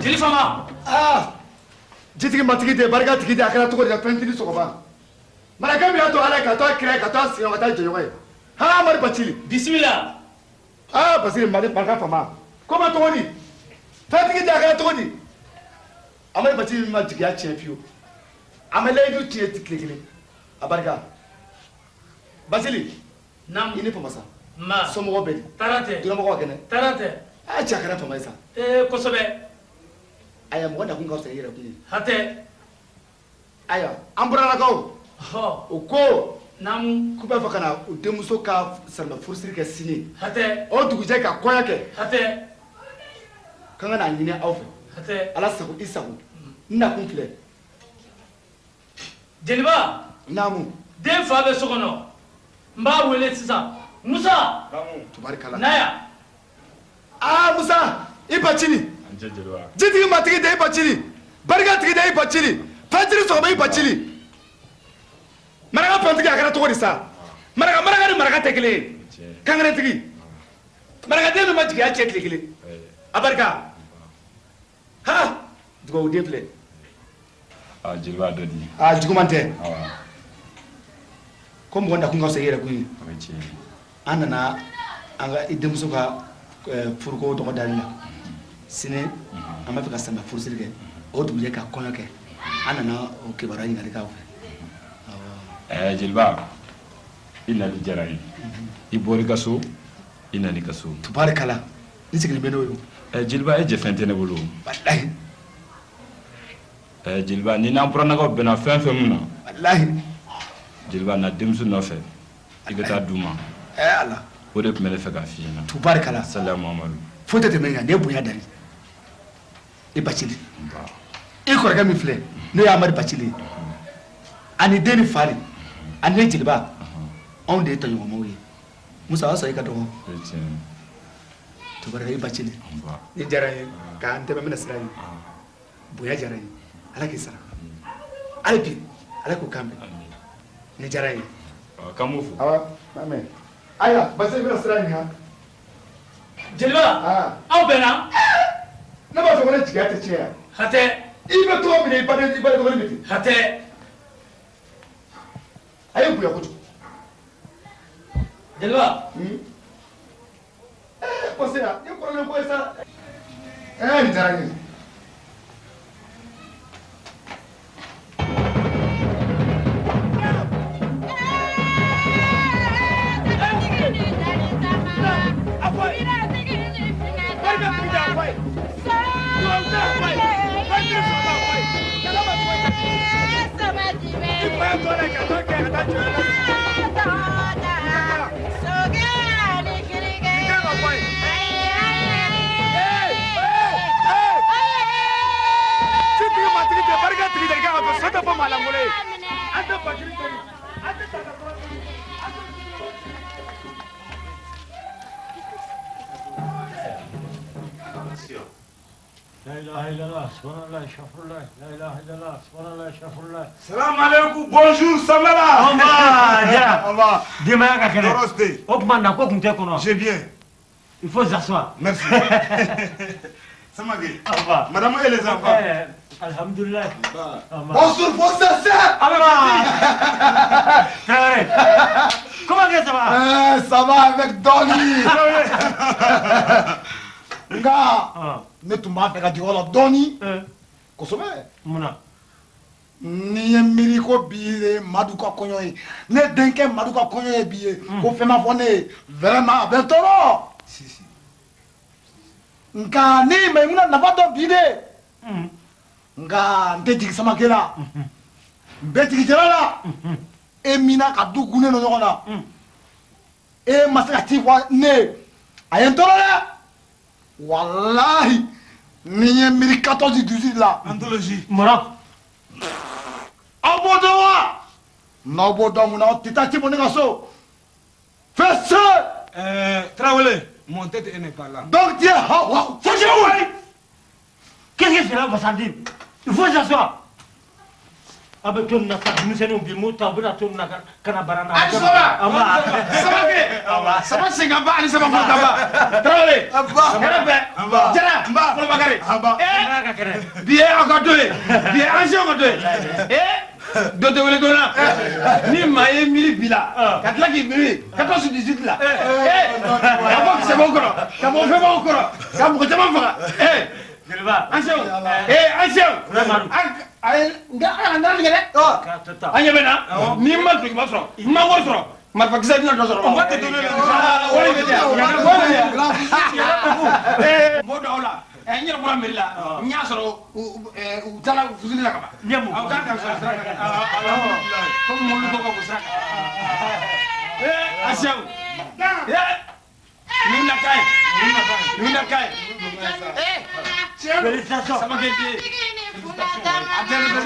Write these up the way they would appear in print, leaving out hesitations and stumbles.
Jeli Fama. Aa, jitigi matigi de, barika tigi de, a kɛra cogo di? Fɛn tigi sɔgɔma. Maraka min y'a to Ala ye, ka to a kira ye, ka to a siɲɛ, ka taa jɛɲɔgɔn ye. Ha, Amadu Bacili. Bisimila. Aa, parce que Mali maraka fama. Ko ma cogo di? Fɛntigi de, a kɛra cogo di? Amadu Bacili ma jigiya tiɲɛ fiyewu. A ma layidu tiɲɛ tile kelen. A barika. Bacili. Naamu. I ni fama sa. Nba. Somɔgɔw bɛ di? Tɔɔrɔ tɛ. Dɔrɔmɔgɔw ka kɛnɛ? Tɔɔrɔ tɛ. Aa, cɛ, a kɛra fama ye sa. Ee, kosɛbɛ. Ayiwa, mɔgɔ nakun ka fisa i yɛrɛ kun ye. Hatɛ. Ayiwa, an burannakaw. O ko. Naamu. K'u b'a fɛ ka na u denmuso ka sarama furusiri kɛ sini. Hatɛ. O dugujɛ ka kɔɲɔ kɛ. Hatɛ. K'an ka n'a ɲini aw fɛ. Hatɛ. Ala sago i sago. N nakun filɛ. Jeliba. Naamu. Den fa bɛ so kɔnɔ. N b'a wele sisan. Musa. Naamu. Tubarikala. Na yan. Aa, Musa, i Bacili. Jitigi matigi de, i Bacili. Barika tigi de, i Bacili. Fajiri sɔgɔma, i Bacili. Maraka fɛntigi, a kɛra cogo di sa? Maraka, maraka ni maraka tɛ kelen ye. Kankeretigi. Marakaden min ma jigiya cɛ tile kelen. A barika. Ha, dugawuden filɛ. Aa, jeliba, dɔ di. Aa, juguman tɛ. Ko mɔgɔ nakun ka fisa i yɛrɛ kun ye. An nana an ka i denmuso ka furuko tɔgɔ dali la sini. An b'a fɛ ka samiya furusiri kɛ, o dugujɛ ka kɔɲɔ kɛ. An nana o kibaruya ɲininkali k'aw fɛ. Ɛɛ, jeliba, i nali diyara n ye. I bɔra i ka so, i nana i ka so. Tubarikala, n sigilen bɛ n'o ye. Ɛɛ, jeliba, e jɛfɛn tɛ ne bolo. Walahi. Ɛɛ, jeliba, ni n'an burannakaw bɛnna fɛn fɛn mun na. Walahi. Jeliba, na denmuso nɔfɛ, i ka taa d'u ma. Ɛɛ Ala. O de tun bɛ ne fɛ k'a f'i ɲɛna. Tubarikala. Saliya Muhamadu. Foyi tɛ tɛmɛ nin kan. Nin ye bonya dan ye. I Bacili, i kɔrɔkɛ min filɛ, n'o ye Amadu Bacili ye, ani den ni fa de, ani ne jeliba, anw de ye tɔɲɔgɔnmaw ye. Musa, o y'a sɔrɔ i ka dɔgɔ. Tubarikala, i Bacili, nin diyara n ye k'an tɛmɛ. N bɛna sira ye. Bonya diyara n ye. Ala k'i sara hali bi, Ala k'o kan bɛn. Nin diyara n ye. K'an b'u fo. Awɔ, n'a mɛn. Ayiwa, Bacili, i bɛna sira ɲini han. Jeliba, aw bɛnna. Ne b'a fɔ ko ne jigiya tɛ tiɲɛ yan. Hatɛ. I bɛ tɔgɔ minɛ, i baden, i baden dɔgɔnin bɛ ten. Hatɛ. A ye bonya kojugu. Jeliba. Ɛɛ, ko sera ni kɔrɔlen ko ye sa. Ɛɛ, nin diyara n ye. La ilaha illallah, subhanallah, shafurullah, la ilaha illallah, subhanallah, shafurullah. Salam alaikum, bonjour, Samara. Anba, Jara. Anba. Denbaya ka kɛnɛ. Tɔɔrɔ tɛ yen. O tuma na ko tun tɛ kɔnɔ. J'ai bien. Il faut s'asseoir. Merci. Samake. Anba. Madame et les enfants. Eh, alhamdulillah. Anba. Bonjour, bonsoir. Anba. Traoré. Comment que ça va? Eh, ça va avec Doni. Nka ne tun b'a fɛ ka jigin o la dɔɔni kosɛbɛ. Mun na? N'i ye miiri ko bi ye Madu ka kɔɲɔ ye, ne denkɛ Madu ka kɔɲɔ ye bi ye, ko fɛn ma fɔ ne ye, vraiment a bɛ n tɔɔrɔ. Nka ne ye Mayimuna nafa dɔn bi de. Nka n tɛ jigin Samake la, n bɛ jigin Jara la. E min n'a ka du gunnen don ɲɔgɔn na, e ma se ka ci fɔ ne ye, a ye n tɔɔrɔ dɛ. Walahi, ni n ye miiri 14 18 la. Anthologie. Munna? Aw b'o dɔn wa? N'aw b'o dɔn, mun na aw tɛ taa ci bɔ ne ka so? Fais ce. Traoré, mon tête n'est pas là. Donc tu es haw haw. Qu'est-ce que cela va dire? Il faut s'asseoir. Aw bɛ to nin na sa denmisɛnninw bi m'u ta u bɛna to nin na ka na bara na. A ni sɔgɔma. Samakɛ. Sama senkanba ani sama kolokanba. Tarawele. Hɛrɛ bɛɛ. Jara. Kolobakari. Bi ye aw ka don ye. Bi ye ancienw ka don ye. Ee dɔ tɛ wele donna. Ni maa ye miiri bi la ka tila k'i miiri 14-18 la. Ee ka bɔ kisɛbaw kɔrɔ ka bɔ fɛnbaw kɔrɔ ka mɔgɔ caman faga. Ee Jeliba. Ancienw. Ee ancienw. Ayi nka ala ka nara tigɛ dɛ. An ɲɛ bɛ na n'i ma dulokiba sɔrɔ mangoro sɔrɔ marifakisɛ tɛna dɔ sɔrɔ. O tɛ don ne la. Wari bɛ di yan. Wari bɛ di yan. N b'o dɔn aw la. N yɛrɛ bɔra mairie la n y'a sɔrɔ u taara fusili la ka ban. Aw kan ka sɔrɔ sira kan. Komi mobili ko ka bon sira kan. Ee ancienw. Ee. Nin na ka ye. Nin na ka ye. Félicitations. Samakɛ den. A tɛ ne bɛ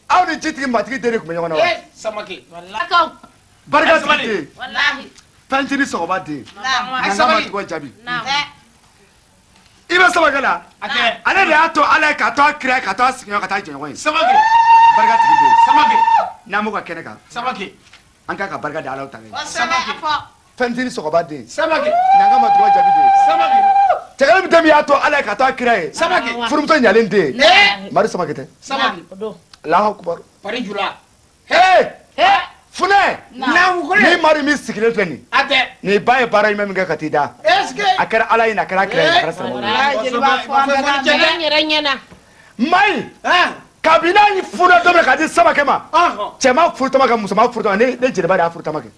Aw ni jitigi matigi den de tun bɛ ɲɔgɔn na wa? Barika tigi den, fɛntini sɔgɔba den, nana ma tɔgɔ jaabi. I bɛ Samakɛ la, ale de y'a to Ala ye k'a to a kira ye k'a to a sigiɲɔgɔn ka taa jɛɲɔgɔn ye. Barika tigi den, n'an b'o ka kɛnɛ kan, an k'a ka barika da Ala ta ye. Fɛntini sɔgɔba den, nana ma tɔgɔ jaabi den, cɛkɛrɛ min den min y'a to Ala ye k'a to a kira ye, furumuso ɲalen den, Mari Samakɛ tɛ. Alahu akubaru. Hey! Funɛ! Ni Mari min sigilen filɛ nin. Nin ba ye baara ɲuman min kɛ ka t'i da. A kɛra Ala ye a kɛra kira ye a kɛra silamɛw ye. Mayi! Kabini n'a ye furu don min k'a di Samakɛ ma. Cɛ ma furu tama kɛ muso ma furu tama ne jeliba de y'a furu tama kɛ.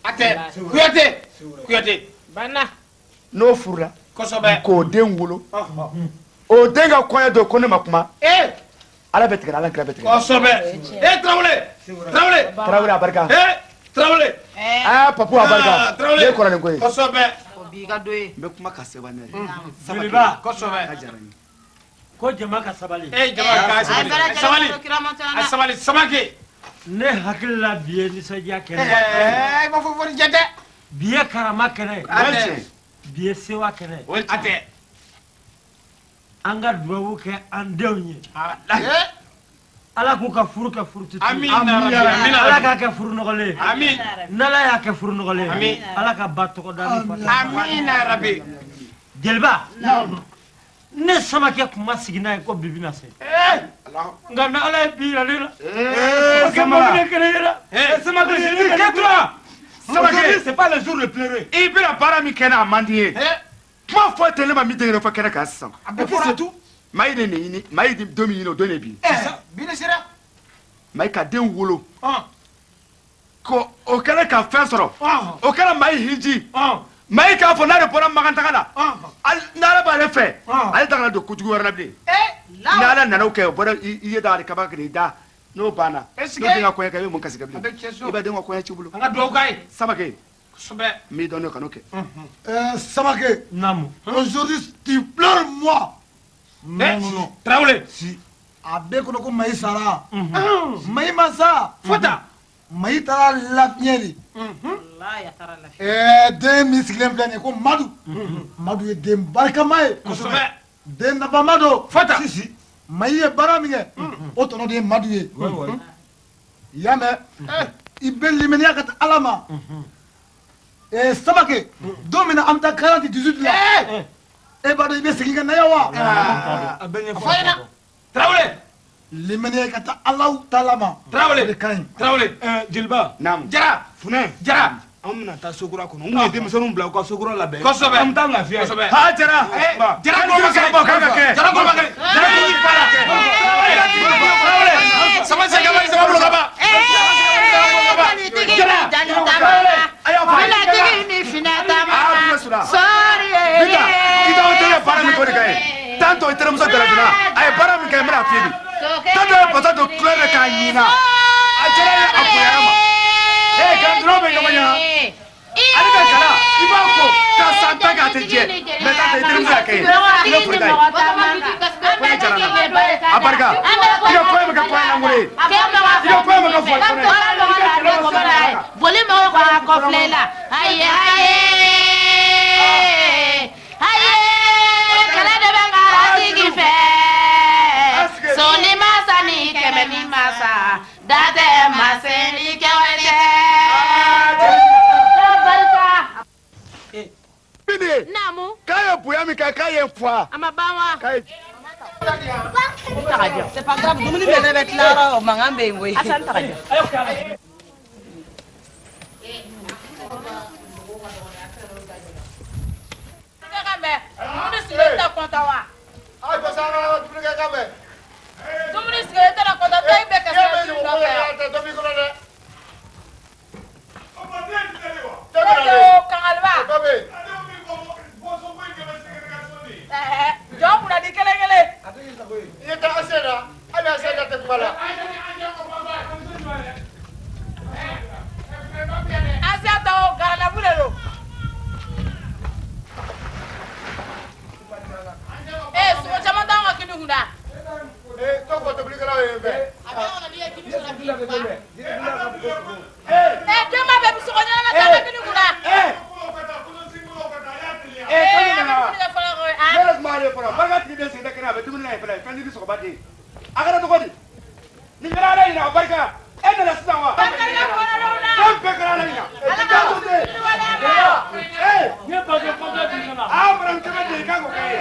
Kuyate. N'o furula. K'o den wolo. O den ka kɔɲɔ don ko ne ma kuma. Ala bɛ tigɛ Ala kira bɛ tigɛ. Kosɛbɛ. Ee Tarawele. Tarawele. Tarawele a barika. Ee Tarawele. Aa Papu a barika. Tarawele. Ne ye kɔrɔlen ko ye. Kosɛbɛ. O b'i ka dɔ ye. N bɛ kuma ka sɛbɛn ne ye. Jeliba. Kosɛbɛ. A diyara n ye. Ko jama ka sabali. Ee jama ka sabali. Sabali. A sabali Samakɛ. Ne hakili la bi ye nisɔndiya kɛnɛ ye. Ɛɛ i ma fɔ fɔli jɛ dɛ. Bi ye karama kɛnɛ ye. A tɛ. Bi ye sewa kɛnɛ ye. A tɛ. An ka dubabu kɛ an denw ye. Ala k'u ka furu kɛ furu tutu. Amiina. Ala k'a kɛ furu nɔgɔlen ye. Amiin. N'Ala y'a kɛ furu nɔgɔlen ye. Amiin. Ala ka ba tɔgɔ da ni fa tɔgɔ da. Amiina rabi. Jeliba. Ne Samakɛ tun ma sigi n'a ye ko bi bɛna se. Nka ni Ala ye bi yira ne la. Samakɛ ma minɛ kɛlɛ ye la. Samakɛ, tais-toi. Samakɛ, c'est pas le jour de pleurer. I bɛna baara min kɛ n'a man di ye. Kuma fɔ tɛ ne ma min tɛ fɔ kɛnɛ kan sisan. Et puis c'est tout. Maa ye nin ɲini, maa ye don min ɲini o don de bi. Bi de sera. Maa ka den wolo. Ko o kɛlen ka fɛn sɔrɔ. O kɛra maa ye hiji. Maa ye k'a fɔ n'ale bɔra Makan la. N'ale b'ale fɛ. Ale ta kana don kojugu wɛrɛ la bilen. N'ala nana o kɛ o bɔra i ye da ale kaba kelen i da n'o banna. N'o den ka kɔɲɔ kɛ i bɛ mun kasi kɛ bilen. I bɛ den ka kɔɲɔ ci bolo. An ka dugawu k'a ye. Samakɛ. Kosɛbɛ. N b'i dɔn n'o kan'o kɛ. Samakɛ. Naamu. Aujourd'hui tu pleures moi. Non non non. Tarawele. Si. A bɛɛ kɔnɔ ko Mayi sara. Mayi ma sa. Fota. Mayi taara lafiɲɛ de. Den min sigilen filɛ nin ye ko Madu. Madu ye den barikama ye. Kosɛbɛ. Den nafama don. Fota. Si si. Mayi ye baara min kɛ, o tɔnɔ de ye Madu ye. I y'a mɛn? I bɛ limaniya ka taa Ala ma. Samakɛ, don min na an bɛ taa 48 la. E b'a dɔn i bɛ segin ka na yan wa? A bɛ ɲɛfɔ. Tarawele. Limaniya ka taa Alahu taala ma. Tarawele. O de ka ɲi. Tarawele. Jeliba. Naamu. Jara. Funɛ. Jara. An bɛna taa sokura kɔnɔ. N kun ye denmisɛnninw bila u ka sokura labɛn. Kosɛbɛ. An bɛ taa lafiya. Kosɛbɛ. Ha Jara. Jara kɔrɔba kɛ. Kɛ. Jara kɔrɔba kɛ. Jara kɔrɔba kɛ. Sama se kaba sama bolo kaba. Jara. Finɛtigi ni finɛtama. Binta, i t'aw teri ye baara min kɛ o de ka ɲi. Tantɔ i terimuso jalakira a ye baara min kɛ n bɛna f'i ye bi. Tantɔ ye basa don kulɛri la k'a ɲina. A diyara ye a bonyana ma. Galadonnaw bɛ ɲɔgɔn ɲɛ. Ale ka gala i b'a ko ka san 10 kɛ a tɛ jɛ. Mais tantɔ i terimuso y'a kɛ ye. I bɛ foli k'a ye. Kɔɲɔ diyara n na. A barika. I ka kɔɲɔ bɛ kɛ kɔɲɔ lankolon ye. I ka kɔɲɔ bɛ kɛ fɔli kɔnɔ ye. I ka kɛlɛ bɛ se ka Boli mɔgɔw ka kɔfilɛ la. Ayi ayi. Ayi. Kɛlɛ de bɛ nkaratigi fɛ. Soni masa ni kɛmɛ ni masa. Da tɛ masa ni kɛwale tɛ. Barika. Bini. Naamu. K'a ye bonya min kɛ k'a ye n fa. A ma ban wa? K'a ye. C'est pas grave, dumuni bɛɛ bɛ tila yɔrɔ o mankan bɛ yen koyi. Asan ta ka di. Dumuni sigilen tɛ kɔntan wa? Dumuni sigilen tɛ kɔntan dɔ in bɛ kɛ sira jugu nɔfɛ yan. Kangaliba. Jɔn kunnadi kelen kelen. Asiya tɔ garalabu de don. Sogo caman t'anw ka kini kun da. Denba bɛɛ bɛ sogo ɲɛnama t'an ka kini kun da. An bɛ dumuni kɛ fɔlɔ koyi. Ne yɛrɛ tun b'ale fɔlɔ. Barika tigi den sigilen tɛ kɛnɛ a bɛ dumuni na yen fɛnɛ. Fɛn tigi sɔgɔba den. A kɛra cogo di? Nin kɛra Ala ɲina o barika. E nana sisan wa? Barika i ka kɔrɔlenw na. Fɛn bɛɛ kɛra Ala ɲina. Ala ka kisi wale ma. N ye bazo kɔfɛ bi ka na. Aa madame kɛmɛ den i kan k'o kɛ ye.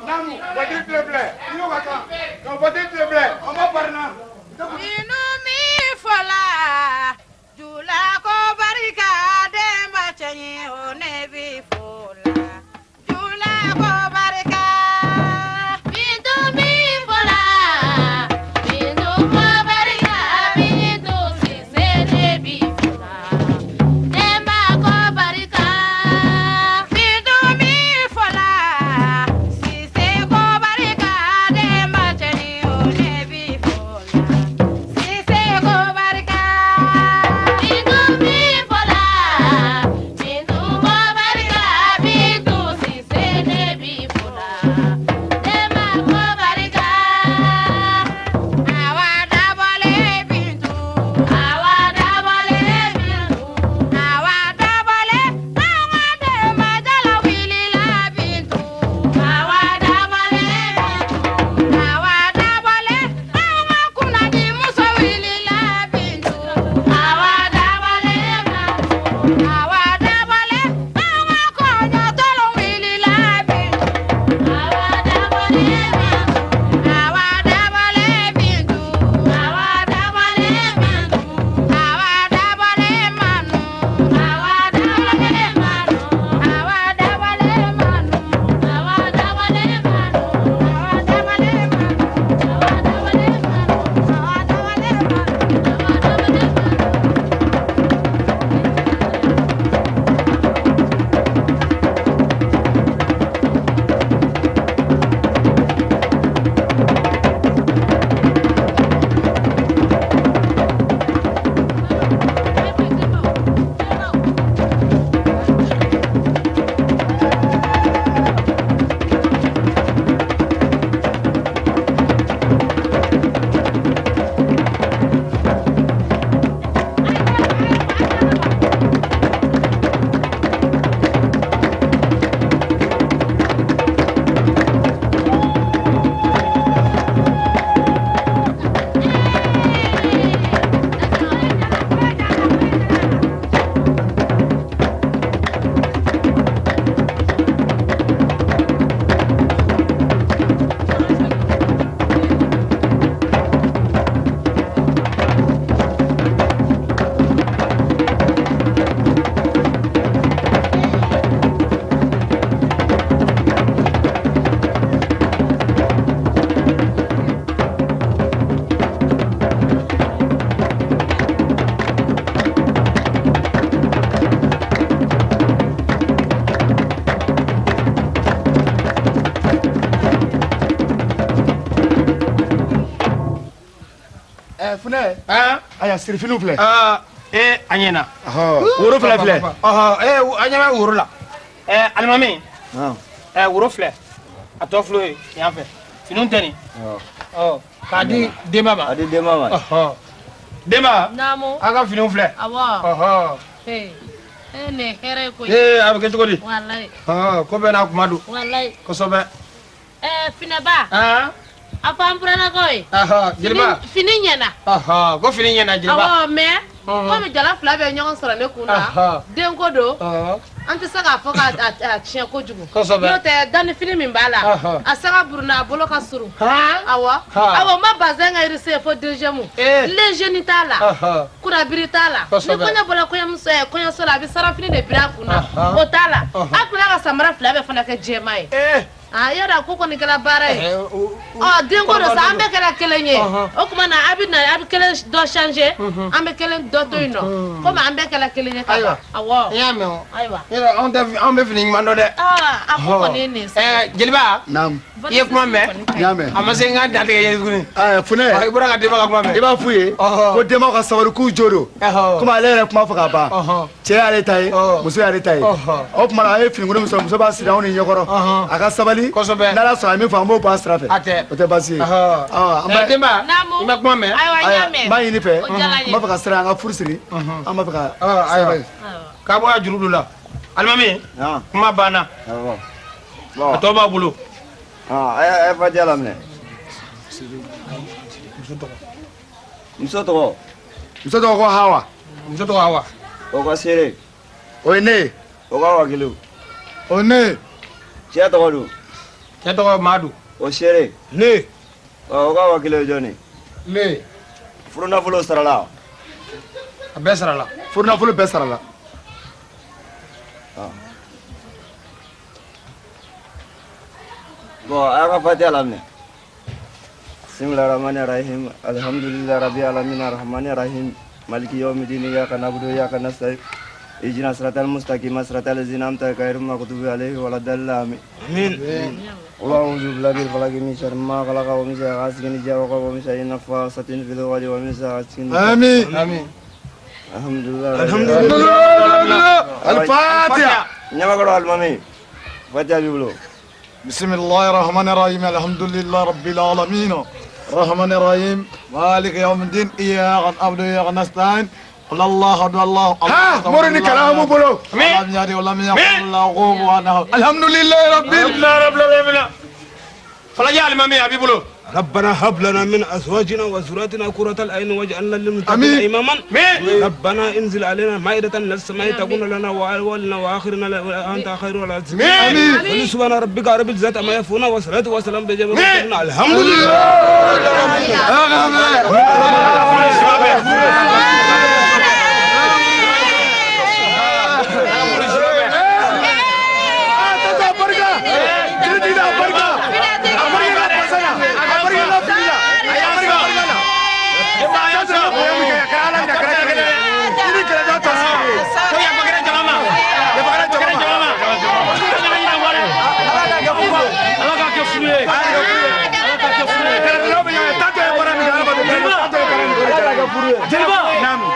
Naamu. I n'o ka kan. Ka voiture tile filɛ. O ma bari n na. Inu min fɔla jula ko barika denba cɛ ɲi o ne bi fo la jula ko barika. Bintu min fɔla Bintu ko barika Bintu Sise ne bi fo la denba ko barika. Bintu min fɔla Sise ko barika denba cɛ ɲi o ne bi fo la. Sise ko barika. Bintu min fɔla Bintu ko barika Bintu Sise ne bi fo la denba ko barika. Awa dabɔlen Bintu. Awa dabɔlen Bintu. Awa dabɔlen anw ka denba jala wulila Bintu. Awa dabɔlen Bintu. Awa dabɔlen anw ka kunnadi muso wulila Bintu. Awa dabɔlen Bintu. Awa dabɔlen anw ka kɔɲɔtɔlɔ wulila Bintu. Awa dabɔlen Funɛ. Ayiwa sirifiniw filɛ. Ee a ɲɛna. Woro fila filɛ. Ee a ɲɛ bɛ woro la. Alimami. Woro filɛ. A tɔ filɛ yan fɛ. Finiw tɛ nin. K'a di denba ma. A di denba ma. Denba. Naamu. A ka finiw filɛ. Awɔ. Ee nin ye hɛrɛ ye koyi. Ee a bɛ kɛ cogo di. Walayi. Ko bɛɛ n'a kuma don. Walayi. Kosɛbɛ. Finɛba. A fɔ an burannakaw ye. Jeliba. Fini ɲɛna. Ko fini ɲɛna jeliba. Awɔ mais komi jala fila bɛ ɲɔgɔn sɔrɔ ne kun na. Denko don. An tɛ se k'a fɔ k'a tiɲɛ kojugu. Kosɛbɛ. N'o tɛ dannifini min b'a la. A sanga burunna a bolo ka surun. Awɔ. Awɔ n ma bazɛn ka irise fo deuxième. Léger t'a la. Kurabiri t'a la. Ni kɔɲɔ bɔra kɔɲɔso la a bɛ sarafini de biri a kun na. O t'a la. A tila ka samara fila bɛɛ fana kɛ jɛman ye. Yɔrɔ ko kɔni kɛra baara ye. Denko don sa an bɛɛ kɛra kelen ye. O tuma na a bɛ na a bɛ kelen dɔ changer. An bɛ kelen dɔ to yen nɔ. Komi an bɛɛ kɛra kelen ye ka ban. Awɔ. I y'a mɛn o. Ayiwa. Yɔrɔ anw bɛ fini ɲuman dɔn dɛ. A ko kɔni ye nin ye sa. Jeliba. Naamu. I ye kuma mɛn. N y'a mɛn. A ma se n ka dantigɛ ye tuguni. Funɛ. I bɔra ka denba ka kuma mɛn. I b'a f'u ye. Ko denbaw ka sabali k'u jo don. Komi ale yɛrɛ kuma fɔ ka ban. Cɛ y'ale ta ye. Muso y'ale ta ye. O tuma na a ye finikuru min sɔrɔ muso b'a siri anw ni ɲɛkɔrɔ. A ka sabali. Kosɛbɛ. N'Ala sɔnna a ye min fɔ an b'o bɔ a sira fɛ. A tɛ. O tɛ baasi ye. Denba. Naamu. I ma kuma mɛn. Ayiwa n y'a mɛn. N b'a ɲini fɛ. O diyara n ye. N b'a fɛ ka sira an ka furu siri. An b'a fɛ ka. Ayiwa. K'a bɔ a juru don la. Alimami. Kuma banna. A tɔ b'a bolo. A ye fatiya laminɛ. Muso tɔgɔ. Muso tɔgɔ ko Hawa. Muso tɔgɔ Hawa. O ka seere. O ye ne ye. O ka wakilu. O ye ne ye. Cɛ tɔgɔ dun. Cɛ tɔgɔ Madu. O seere. Ne. O ka wakilu ye jɔn ye. Ne. Furunafolo sarala. A bɛɛ sarala. Furunafolo bɛɛ sarala. Bon, a ka fatiya laminɛ. Bismillahirrahmanirrahim. Alhamdulillahi rabbil alamin arrahmanirrahim. Maliki yawmiddin iyyaka na'budu wa iyyaka nasta'in. Ihdina siratal mustaqim siratal ladzina an'amta ghayril maghdubi alaihim waladdallin. Amin. Qul a'udhu birabbil falaq min sharri ma khalaqa wa min sharri ghasiqin idha waqab wa min sharri naffasatin fil 'uqad wa min sharri hasidin. Amin. Amin. Alhamdulillah. Alhamdulillah. Al-Fatiha. Ɲamakɔrɔ alimami. Fatiha b'i bolo. بسم الله الرحمن الرحيم الحمد لله رب العالمين الرحمن الرحيم مالك يوم الدين إياك نعبد وإياك نستعين قل الله أحد الله ها مرني كلامه بلو لم يلد ولم يكن له كفوا أحد الحمد لله رب العالمين. فلا alimami a b'i bolo. ربنا هب لنا من ازواجنا وذرياتنا قرة اعين واجعلنا للمتقين اماما. ربنا انزل علينا مائدة من السماء تكون لنا واولنا واخرنا وانت خير الرازقين. امين. سبحان ربك رب العزة عما يصفون والصلاة والسلام على الحمد لله. Jeliba. Naamu.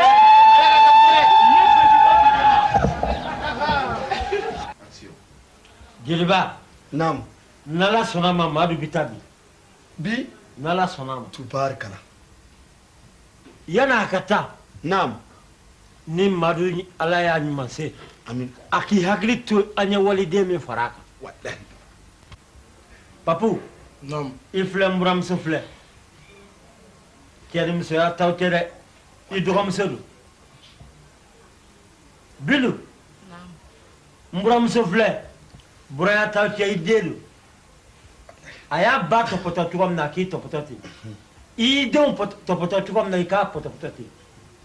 Jeliba. Naamu. N'Ala sɔnna ma Madu bɛ taa bi. Bi? N'Ala sɔnna ma. Tubaarikala. Yan'a ka taa. Naamu. Ni Madu Ala y'a ɲuman se. Amin. A k'i hakili to an ye waliden min fara a kan. Walahi. Papu. Naamu. I filɛ n buramuso filɛ. Cɛ ni musoya t'aw cɛ dɛ. I dɔgɔmuso don. Bilu. N buramuso filɛ. Buraya t'aw cɛ i den don. A y'a ba tɔpɔtɔ cogo min na a k'i tɔpɔtɔ ten. I y'i denw tɔpɔtɔ cogo min na i k'a pɔtɔpɔtɔ ten.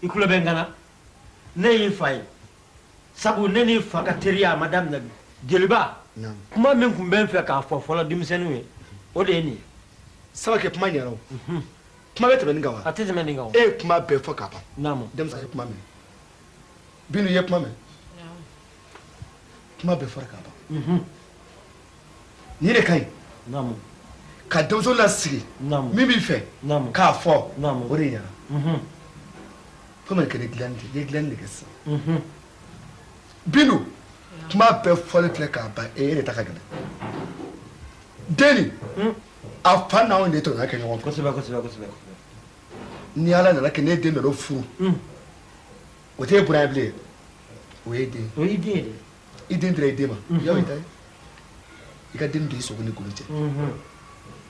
I tulo bɛ n kan na. Ne y'i fa ye. Sabu ne n'i fa ka teriya a ma daminɛ bi. Jeliba. Kuma min tun bɛ n fɛ k'a fɔ fɔlɔ denmisɛnninw ye o de ye nin ye. Samakɛ kuma ɲɛna o. Kuma bɛ tɛmɛ nin kan wa? A tɛ tɛmɛ nin kan o. E ye kuma bɛɛ fɔ ka ban. Naamu. Denmisɛn ye kuma mɛn. Binu ye kuma mɛn. Kuma bɛɛ fɔra ka ban. Nin de ka ɲi. Naamu. Ka denmuso lasigi min b'i fɛ k'a fɔ o de ɲɛna. Komi kɛ ni dilanni tɛ, i ye dilanni de kɛ sisan. Bintu, kuma bɛɛ fɔlen filɛ k'a ban, e de ta ka gɛlɛn. Den nin, a fa n'anw de ye tɔɲɔgɔnya kɛ ɲɔgɔn fɛ. Kosɛbɛ kosɛbɛ kosɛbɛ. Ni Ala nana kɛ ne den nana furu, o t'e bonya ye bilen, o y'e den ye. O y'i den ye dɛ. I den dira i den ma, y'a i ta ye. I ka den don i sogo ni golo cɛ.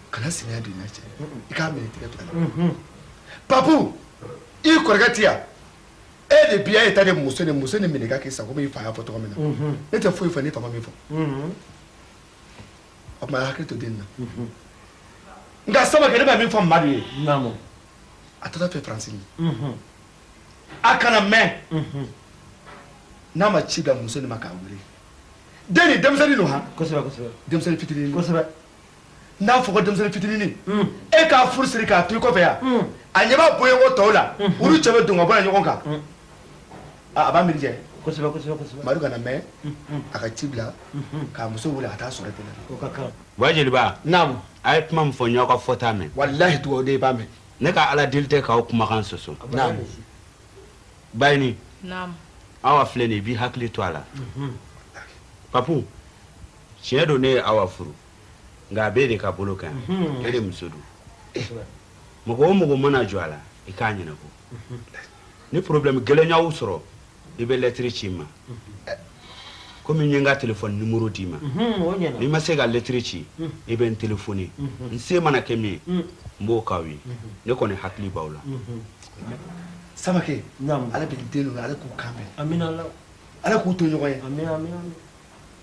Kana sinaya don i n'a cɛ. I k'a minɛ i tɛgɛ fila la. Papu, i kɔrɔkɛ ti yan. E de bi e ta de muso ni muso ni minɛ i ka k'i sago komi i fa y'a fɔ cogo min na. Ne tɛ foyi fɔ ne fa ma min fɔ. O tuma a hakili to den na. Nka Samakɛ, ne bɛ min fɔ Madu ye. Naamu. A taara fɛ Faransi ni. A kana mɛn. N'a ma ci bila muso nin ma k'a wele. Den nin denmisɛnnin don han. Kosɛbɛ kosɛbɛ. Denmisɛnnin fitinin. Kosɛbɛ. N'a fɔ ko denmisɛnnin fitinin, e k'a furu siri k'a to i kɔfɛ yan. A ɲɛ b'a bɔɲɔgɔn tɔw la. Olu cɛ bɛ don ka bɔ ɲɔgɔn kan. A b'a miiri jɛ. Kosɛbɛ kosɛbɛ kosɛbɛ. Madu kana mɛn, a ka ci bila k'a muso wele a t'a sɔrɔ ten. O ka kan. Wa jeliba. Naamu. A ye kuma min fɔ n y'aw ka fɔta mɛn. Walahi dugawu i b'a mɛn. Ne ka Ala deli tɛ k'aw kumakan sɔsɔ. Naamu. Bayini. Naamu. Awa filɛ nin ye, i b'i hakili to a la. Papu, tiɲɛ don ne ye Awa furu. Nka a b'e de ka bolo kan yan. E de muso don. Mɔgɔ o mɔgɔ mana jɔ a la, i k'a ɲɛnabɔ. Ni problème gɛlɛn y'aw sɔrɔ, i bɛ lɛtiri ci n ma. Komi n ye n ka téléphone numéro d'i ma. N'i ma se ka lɛtiri ci, i bɛ n téléphoner. N se mana kɛ min ye, n b'o k'aw ye. Ne kɔni hakili b'aw la. Samakɛ, Ala bɛ den ninnu, Ala k'u kan bɛn. Amina Ala. Ala k'u to ɲɔgɔn ye. Amina amina.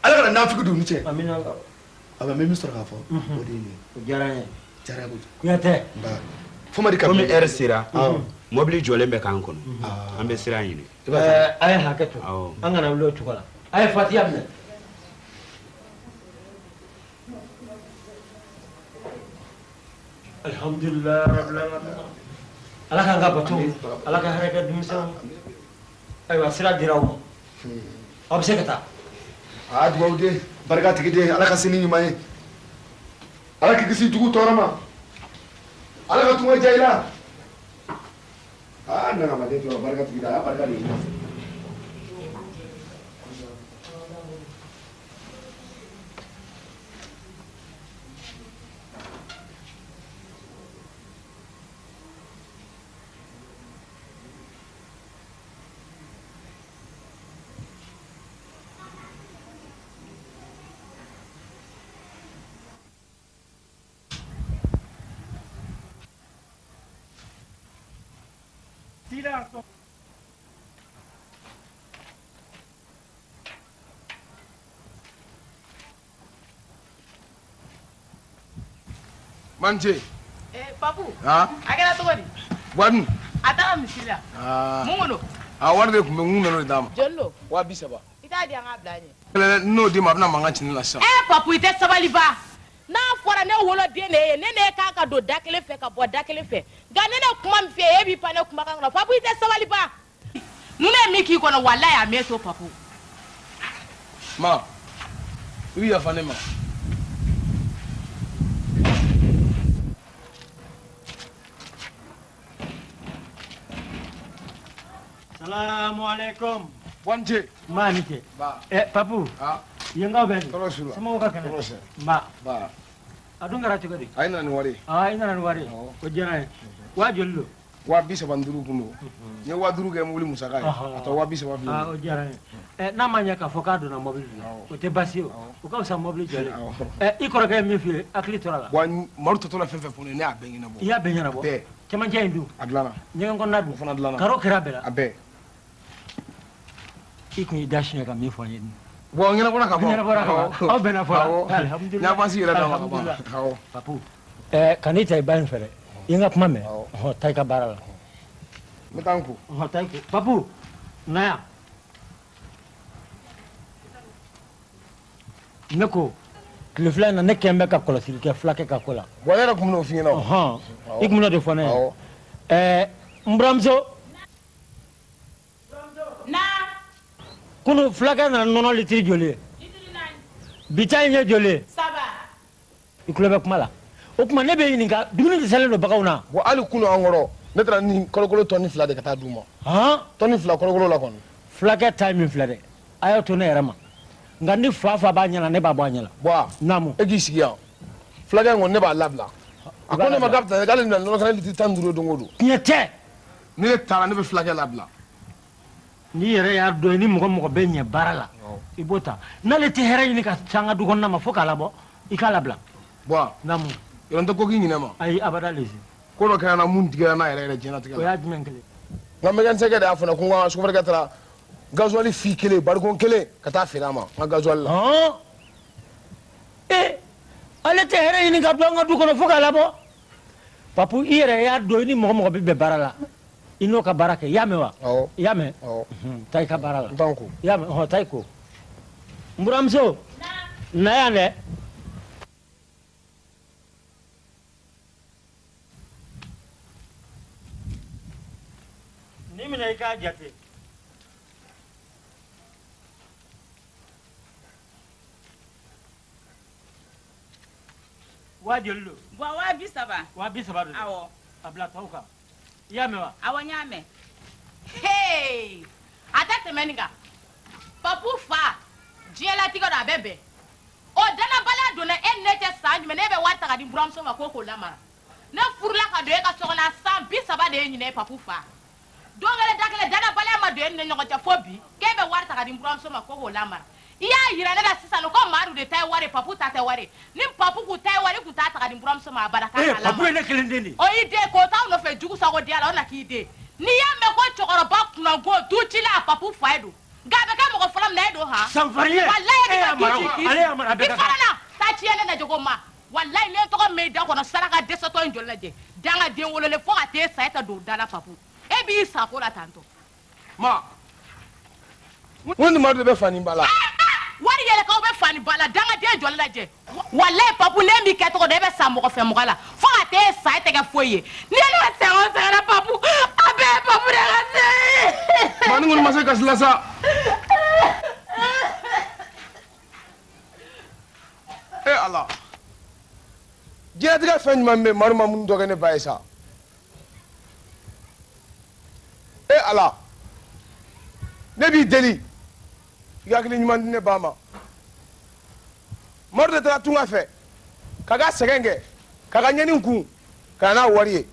Ala kana nafigi don u ni cɛ. Amina Ala. A bɛ min sɔrɔ k'a fɔ, o de ye nin ye. O diyara n ye. Diyara n ye kojugu. Kuyatɛ. Fomadi ka komi heure sera, mobili jɔlen bɛ k'an kɔnɔ. An bɛ sira ɲini. A ye hakɛ to. An kana wuli o cogo la. A ye fatiya minɛ. Alhamdulilayi rabbil alamin. Ala k'an ka bato, Ala ka hɛrɛ kɛ denmisɛnw. Ayiwa sira dira aw ma. Aw bɛ se ka taa. Aa dugawu den, barika tigi den, Ala ka sini ɲuman ye. Ala k'i kisi jugu tɔɔrɔ ma. Ala ka tunga diya i la. Aa nana den tɔɔrɔ, barika tigi den, a y'a barika de ɲini. Manje. Eh, Papu. Ah. A kɛra cogo di? Wari. A taara misi la. Ah. Mun kɔnɔ? A wari de tun bɛ n kun nana o de d'a ma. Joli don? 30,000. I t'a di an k'a bila a ɲɛ. N'o d'i ma a bɛna mankan ci ne la sisan. Eh, Papu i tɛ sabali ba. N'a fɔra ne woloden de ye, ne ne kan ka don da kelen fɛ ka bɔ da kelen fɛ. Nka ne ne kuma min f'i ye, e b'i pan ne kumakan kɔnɔ. Papu i tɛ sabali ba. Ninnu ye min k'i kɔnɔ, walayi a m'e to Papu. Ma, i bɛ yafa ne ma. Salamu alaikum. Wanje. Ma ni ce. Ba. Eh, Papu. Ah. Yenkaw bɛ di? Tɔɔrɔ su la. Somɔgɔw ka kɛnɛ? Tɔɔrɔ sɛ. Nba. Ba. A dun kɛra cogo di? A ye na ni wari ye. Aa, i nana ni wari ye. O diyara n ye. 25,000 don. 35,000 kun don. N ye 5,000 kɛ mobili musaka ye. A tɔ 30,000 filɛ. Aa, o diyara n ye. Ɛ, n'a ma ɲɛ k'a fɔ k'a donna mobili la, o tɛ baasi ye o. O ka fisa mobili jɔlen. Ɛ, i kɔrɔkɛ ye min f'i ye, hakili tora a la. Wa Madu tɔtɔ la fɛn fɛn fɔ ne ye, ne y'a bɛɛ ɲɛnabɔ. I y'a bɛɛ ɲɛnabɔ? Bɛɛ. Cɛmancɛ in dun? A dilanna. Ɲɛgɛn kɔnɔna dun? O fana dilanna. Karo kɛra bɛɛ la? A bɛɛ. I kun y'i da siɲɛ ka min fɔ n ye. Bon, ɲɛnabɔra ka ban. Ɲɛnabɔra ka ban. Aw bɛnna fɔ la. Alihamudulila. N y'avance yɛrɛ d'a ma ka ban. Awɔ. Papu. Ɛ, kan'i ta i ba in fɛ dɛ. I ye n ka kuma mɛn. Ɔhɔn, taa i ka baara la. N bɛ taa n ko. Ɔhɔn, taa i ko. Papu, na yan. Ne ko, tile fila in na ne kɛn bɛ ka kɔlɔsili kɛ fulakɛ ka ko la. Bon, ne yɛrɛ kun bɛn'o f'i ɲɛna o. Ɔhɔn, i kun bɛn'o de fɔ ne ye. Ɛɛ, n buramuso. Kunu fulakɛ nana nɔnɔ litiri joli ye? Bi ta in ye joli ye? 3. I tulo bɛ kuma la. O tuma ne bɛ ɲininka, dumuni dɛsɛlen don baganw na. Wa hali kunun an kɔrɔ, ne taara ni kɔlɔkolo tɔni 2 de ka taa d'u ma. Han? Tɔni 2 kɔlɔkolo la kɔni. Fulakɛ ta ye min filɛ dɛ, a y'a to ne yɛrɛ ma. Nka ni fa fa b'a ɲɛ la, ne b'a bɔ a ɲɛ la. Buwa. Naamu. E k'i sigi yan. Fulakɛ in kɔni ne b'a labila. A ko ne ma k'a bɛ taa k'ale bɛna nɔnɔ kɛnɛ litiri 15 ye don o don. Tiɲɛ tɛ. Ni ne taara ne bɛ fulakɛ labila. N'i yɛrɛ y'a dɔn i ni mɔgɔ mɔgɔ bɛ ɲɛ baara la, i b'o ta. N'ale tɛ hɛrɛ ɲini ka se an ka du kɔnɔna ma fo k'a labɔ, i k'a labila. Buwa. Naamu. Yɔrɔ n tɛ ko k'i ɲinɛ ma. Ayi, abada lezi. Ko dɔ kɛra n na mun digira n na yɛrɛ yɛrɛ diɲɛlatigɛ la. O y'a jumɛn kelen? N ka mécanicien de y'a fɔ n ye ko n ka sofɛrikɛ taara gasoil fi kelen barikon kelen ka taa feere a ma n ka gasoil la. Hɔn. Ee, ale tɛ hɛrɛ ɲini ka don an ka du kɔnɔ fo k'a labɔ. Papu, i yɛrɛ y'a dɔn i ni mɔgɔ mɔgɔ bɛ bɛn baara la, i n'o ka baara kɛ, i y'a mɛn wa? Awɔ. I y'a mɛn? Awɔ. Taa i ka baara la. N t'an ko. I y'a mɛn? Ɔhɔn, taa i ko. N buramuso. Na yan dɛ. Nin minɛ i k'a jate. Waa joli don? Bɔn, 30,000. 30,000 don. Awɔ. A bila tɔw kan. I y'a mɛn wa? Awɔ, n y'a mɛn. Hey! A tɛ tɛmɛ nin kan. Papu fa, diɲɛlatigɛ dɔ a bɛ bɛn. O danabaliya donna e ni ne cɛ san jumɛn? Ne bɛ wari ta ka di n buramuso ma ko k'o lamara. Ne furula ka don e ka so kɔnɔ a san 30 de ye ɲinɛ ye Papu fa. Don kelen da kelen danabaliya ma don e ni ne ɲɔgɔn cɛ fo bi k'e bɛ wari ta ka di n buramuso ma ko k'o lamara. I y'a yira ne la sisan ko Madu de ta ye wari ye, Papu ta tɛ wari ye. Ni Papu kun ta ye wari ye, i kun t'a ta ka di n buramuso ma abada k'a k'a lamara. Papu ye ne kelen den de ye. O y'i den, k'o t'aw nɔfɛ jugu sago diya la, o na k'i den. N'i y'a mɛn ko cɛkɔrɔba kunnango du ci la, Papu fa ye don. Nka a bɛ kɛ mɔgɔ fɔlɔ min na, e don han. Sanfariye. Walayi e E bɛ y'a ka mara du ci wa? k'i Ale y'a mara, a bɛɛ I ka kan. fara na, taa ci ye ne lajɛ ko ma. Walayi ne tɔgɔ mɛn i da kɔnɔ saraka dɛsɛtɔ in joli lajɛ. Dangaden wololen fo ka t'e sa e tɛ don da la Papu. E b'i sa ko la tantɔ. Ma. N ko nin Madu de bɛ fa ni ba la. Wari yɛlɛ k'aw bɛ fa ni ba la, dangaden joli lajɛ. Walayi Papu, ne m'i kɛ tɔgɔ dɔn, e bɛ sa mɔgɔ fɛ mɔgɔ la. Fo ka t'e sa e tɛ kɛ foyi ye. Ni ne ka sɛgɛn o sɛgɛn na Papu, a bɛɛ ye Papu de ka se. Ma ni kɔni ma se kasi la sa. E Ala. Diɲɛlatigɛ fɛn jumɛn bɛ yen Madu ma minnu dɔ kɛ ne ba ye sa? E Ala. Ne b'i deli. I ka hakili ɲuman di ne ba ma. Madu de taara tunga fɛ k'a ka sɛgɛn kɛ k'a ka ɲɛni kun ka na n'a wari ye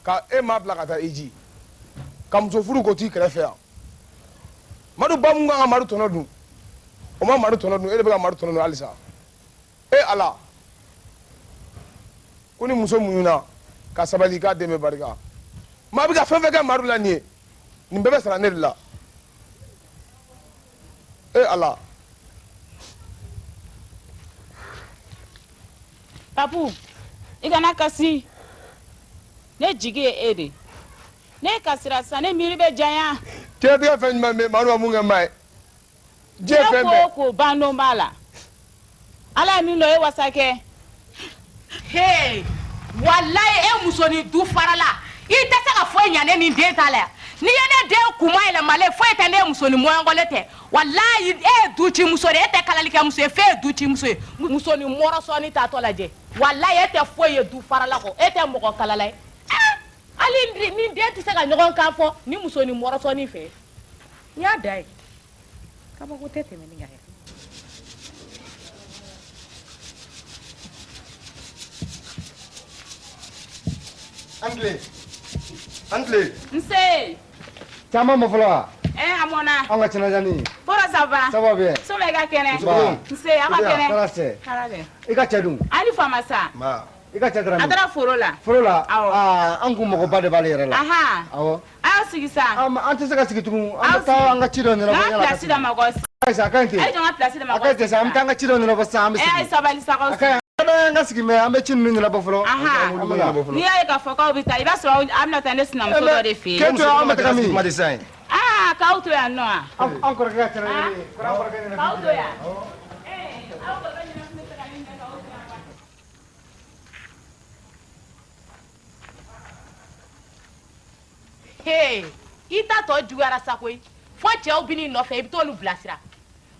ka e m'a bila ka taa Eji ka muso furu k'o t'i kɛrɛfɛ yan. Madu ba mun kan ka Madu tɔnɔ dun, o ma Madu tɔnɔ dun, e de bɛ ka Madu tɔnɔ dun halisa. E Ala, ko ni muso muɲuna ka sabali k'a den bɛ barika. Maa bɛ ka fɛn fɛn kɛ Madu la nin ye, nin bɛɛ bɛ sara ne de la. E Ala. Papu, i kana kasi. Ne jigi ye e de. Ne kasira sisan, ne miiri bɛ janya. Diɲɛlatigɛ fɛn jumɛn bɛ yen Madu ma mun kɛ n ba ye? Diɲɛ fɛn Ne bɛɛ. ko o ko bandon b'a la. Ala ye min dɔn, e wasa kɛ. Hey, walayi e musonin du farala. I tɛ se ka foyi ɲa ne ni den ta la yan. N'i ye ne den kunma yɛlɛmalen foyi tɛ ne musonin mɔɲɔngɔlen tɛ. Walayi e ye du ci muso de ye, e tɛ kalali kɛ muso ye, f'e ye du ci muso ye. Musonin mɔrɔsɔni tatɔ lajɛ. Walayi e tɛ foyi ye du farala kɔ, e tɛ mɔgɔ kalala ye. Hali ni den tɛ se ka ɲɔgɔn kan fɔ ni musonin mɔrɔsɔni fɛ. N y'a da ye. Kabako tɛ tɛmɛ nin kan yɛrɛ. An tile. An tile. Nse. Caman ma fɔlɔ wa? A mɔna. Anw ka cɛnajani. Kɔrɔ ça va? Ça va bien. So bɛ ka kɛnɛ. Nba. Nse, aw ka kɛnɛ. Tɔɔrɔ tɛ. Hɛrɛ bɛ. I ka cɛ dun? Hali faama sa. Nba. I ka cɛ taara A min? taara foro la. Foro la? Awɔ. Aa, an kun magoba de b'ale yɛrɛ la. Ahan. Awɔ. A y'aw sigi sa. An tɛ se ka sigi tugun. An bɛ taa an ka ci dɔ ɲɛnabɔ. N'an yala ka place d'a ma kɔ. Ayi sa, a ka ɲi ten. A ye jɔ n ka place d'a ma A ka ɲi ten sa, an bɛ taa an ka ci dɔ ɲɛnabɔ sisan, an bɛ Ɛ a ye sigi. sabali sa k'aw A ka ɲi. An ka sigi mɛ an bɛ ci ninnu ɲɛnabɔ fɔlɔ. Ahan. An bɛ na. N'i y'a ye k'a fɔ k'aw bɛ taa, i b'a sɔrɔ aw bɛna taa ne sinamuso dɔ de fɛ yen. K'e to yan, an bɛ taga min? Aa k'aw to yan nɔ wa? An kɔrɔkɛ ka cɛnajani. K'aw to yan. Hey, i ta tɔ juguyara sa koyi. Fo cɛw bɛ n'i nɔfɛ, i bɛ t'olu bilasira.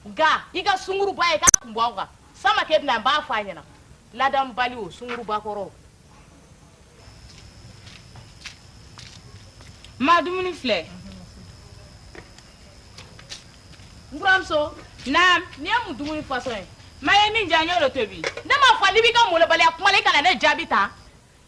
Nka i ka sunguruba ye, i ka kun bɔ aw kan. Sama k'e bɛna, n b'a fɔ a ɲɛna. Ladamubali o sunguruba kɔrɔ. Ma dumuni filɛ. N buramuso. Naam. Nin ye mun dumuni fasɔn ye? Ma ye min diya n y'o de tobi. Ne m'a fɔ n'i b'i ka molobaliya kuma la i kana ne jaabi tan.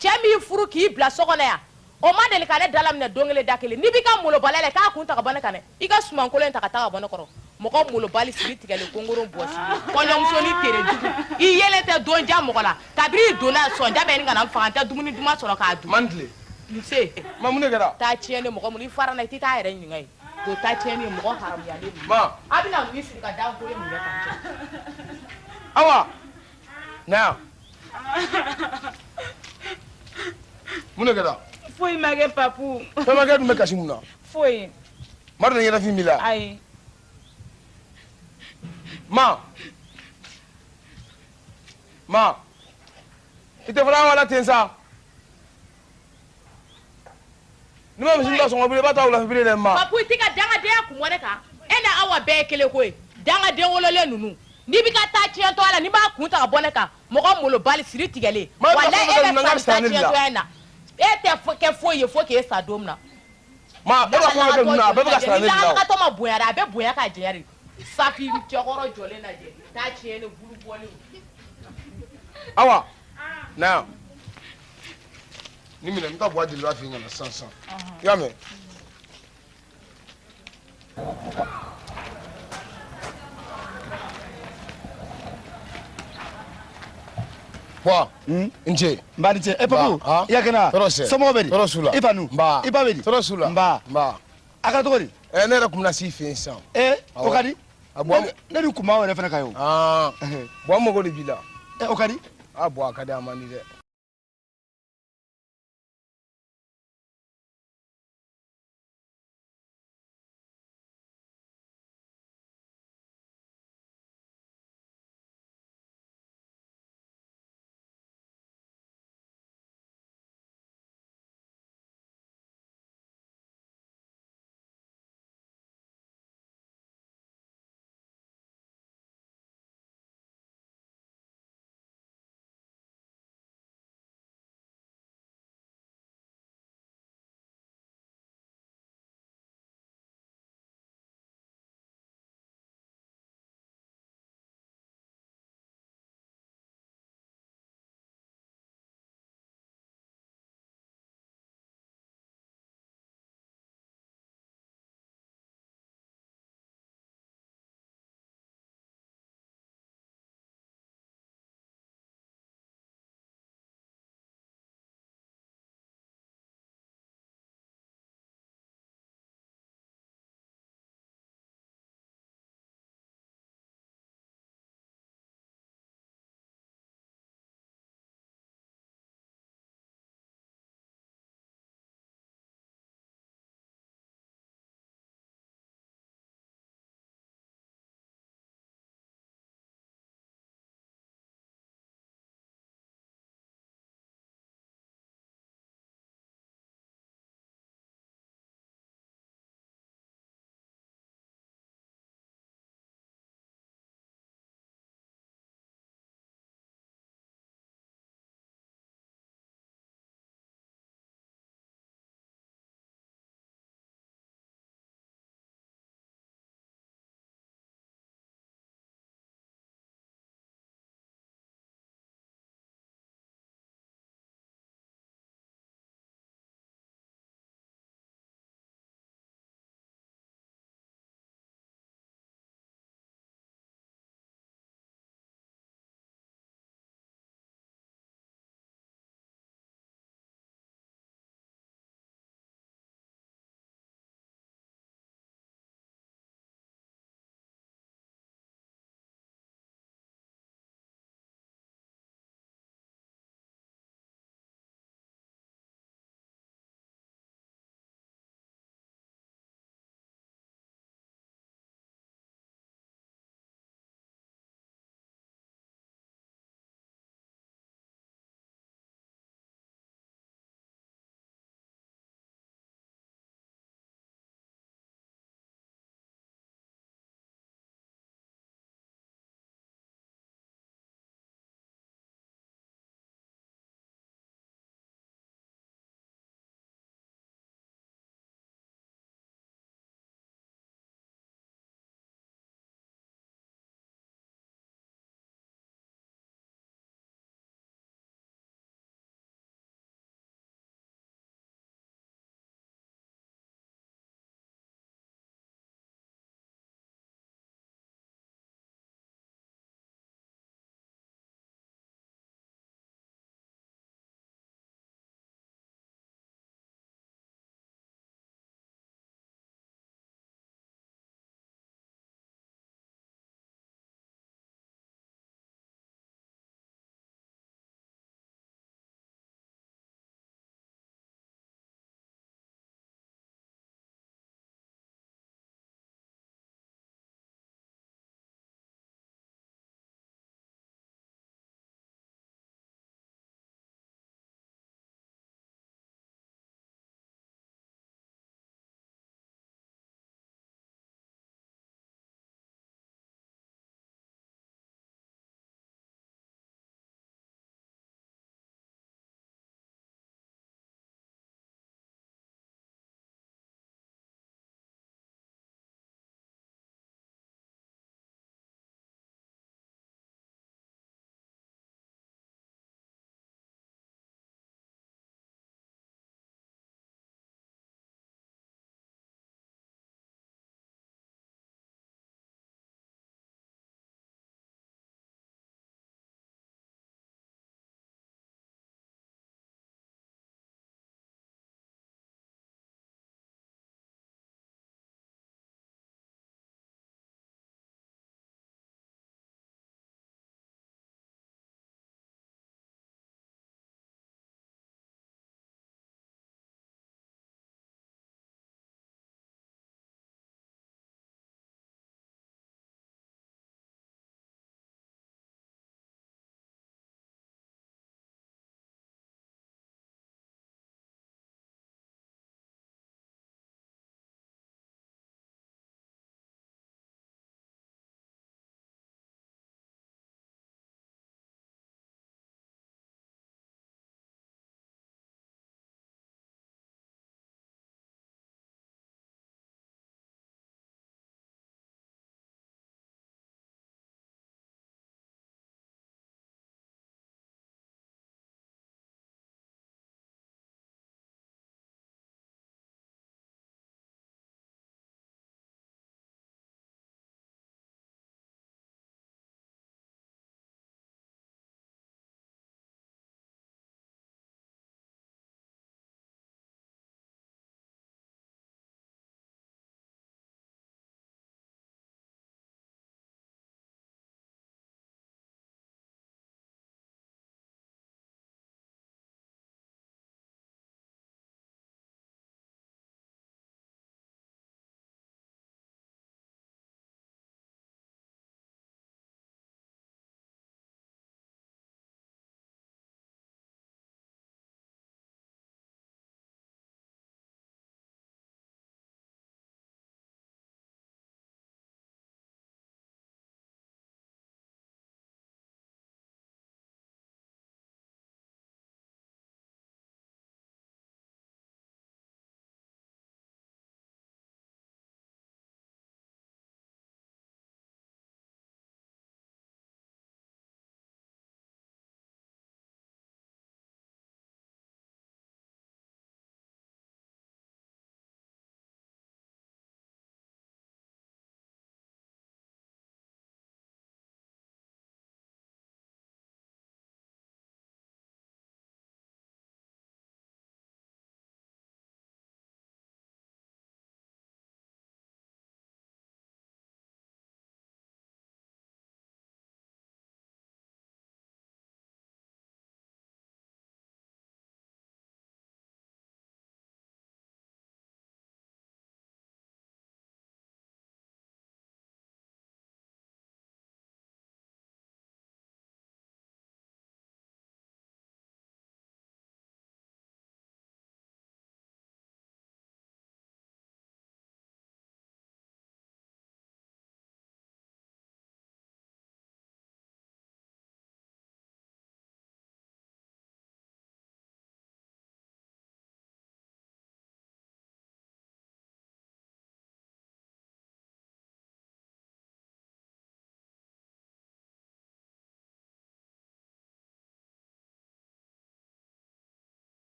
Cɛ min y'i furu k'i bila so kɔnɔ yan, o ma deli ka ne dalaminɛ don kelen da kelen. N'i b'i ka molobaliya la i k'a kun ta ka bɔ ne kan dɛ. I ka sumankolon in ta ka taa ka bɔ ne kɔrɔ. Mɔgɔ molobali siri tigɛlen konkoron bɔsi. Kɔɲɔmuso ni tere jugu. I yelen tɛ don ja mɔgɔ la. Kabini i donna yan sɔnja bɛ ɲini ka na n faga n tɛ dumuni duman sɔrɔ k'a dun. Man tile. Nse. Ma mun de kɛra? Taa tiɲɛ ne mɔgɔ mun i fara na i tɛ taa yɛrɛ ɲininka yen. K'o taa tiɲɛ ne mɔgɔ haramuyalen. Ma. A bɛna mun siri ka da n kolo mun kɛ tan? Awa. Na yan. Mun de kɛra? Foyi ma kɛ Papu. Fɛn ma kɛ dun bɛ kasi mun na? Foyi. Madu de ɲɛnafin b'i la. Ayi. Ma. Ma. I tɛ fɔlɔ Awa la ten sa. Ni ma misi da sɔngɔ bolo i b'a ta wulafɛ bilen dɛ ma. Papu i t'i ka dangadenya kun bɔ ne kan. E ni Awa bɛɛ ye kelen ko ye. Dangaden wololen ninnu. N'i b'i ka taa tiɲɛtɔ la n'i b'a kun ta ka bɔ ne kan mɔgɔ molobali siri tigɛlen. Walayi e bɛ sa nin taa tiɲɛtɔya in na. E tɛ kɛ foyi ye fo k'e sa don min na. Ma e b'a fɔ ka ninnu na a bɛɛ bɛ ka siran ne de la o. Ni dangatɔ ma bonya dɛ a bɛ bonya k'a janya de. Safi cɛkɔrɔ jɔlen lajɛ taa tiɲɛ ne bulu bɔlen. Awa na yan. Ni minɛ n bɛ taa buwa jeliba fɛ yen ka na sisan sisan. I y'a mɛn? Buwa n ce. N ba ni ce. E Papu i ka kɛnɛ wa? Tɔɔrɔ si tɛ. Somɔgɔw bɛ di? Tɔɔrɔ s'u la. I fa nun? Nba. I ba bɛ di? Tɔɔrɔ s'u la. Nba. Nba. A kɛra cogo di? Ɛ ne yɛrɛ tun bɛna s'i fɛ yen sisan. Ee o ka di? A Buwa Ne dun kun b'aw yɛrɛ fana kan yen o. Aa Buwa n mago de b'i la. Ɛ o ka di? Aa Buwa a ka di a man di dɛ.